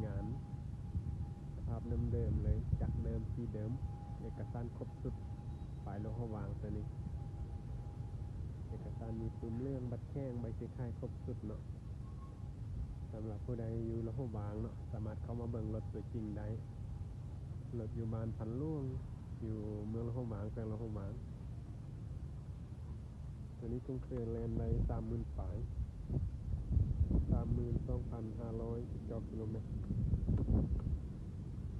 ງານ ສະພາບເດີມໆເລີຍ ຈັກເດີມ ສີເດີມ ເອກະສານຄົບຊຸດ ປ້າຍລົດເຮົາວາງໂຕນີ້ ເອກະສານມີປຶ້ມເຫຼືອງ ບັດແຂງ ໃບຊື້ຂາຍຄົບຊຸດເນາະ. ສຳລັບຜູ້ໃດຢູ່ຫຼວງພະບາງເນາະ ສາມາດເຂົ້າມາເບິ່ງລົດຕົວຈິງໄດ້. ລົດຢູ່ບ້ານພັນຫຼວງ ຢູ່ເມືອງຫຼວງພະບາງ ແຂວງຫຼວງພະບາງ. ໂຕນີ້ຕົວເຄື່ອງແລ່ນໄດ້ສາມໝື່ນປາຍ ສາມໝື່ນສອງພັນຫ້າຮ້ອຍ ຕໍ່ກິໂລແມັດ.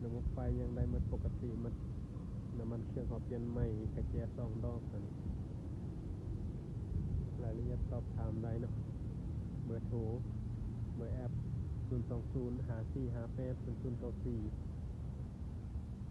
ລະບົບໄຟຍັງໄດ້ໝົດປົກກະຕິໝົດ. ນ້ຳມັນເຄື່ອງເຮົາປ່ຽນໃໝ່ ກະແຈສອງດອກໂຕນີ້. ລາຍລະອຽດສອບຖາມໄດ້ເນາະ ເບີໂທ ເບີແອັບ ສູນສອງສູນ ຫ້າສີ່ຫ້າແປດ ສູນສູນເກົ້າສີ່.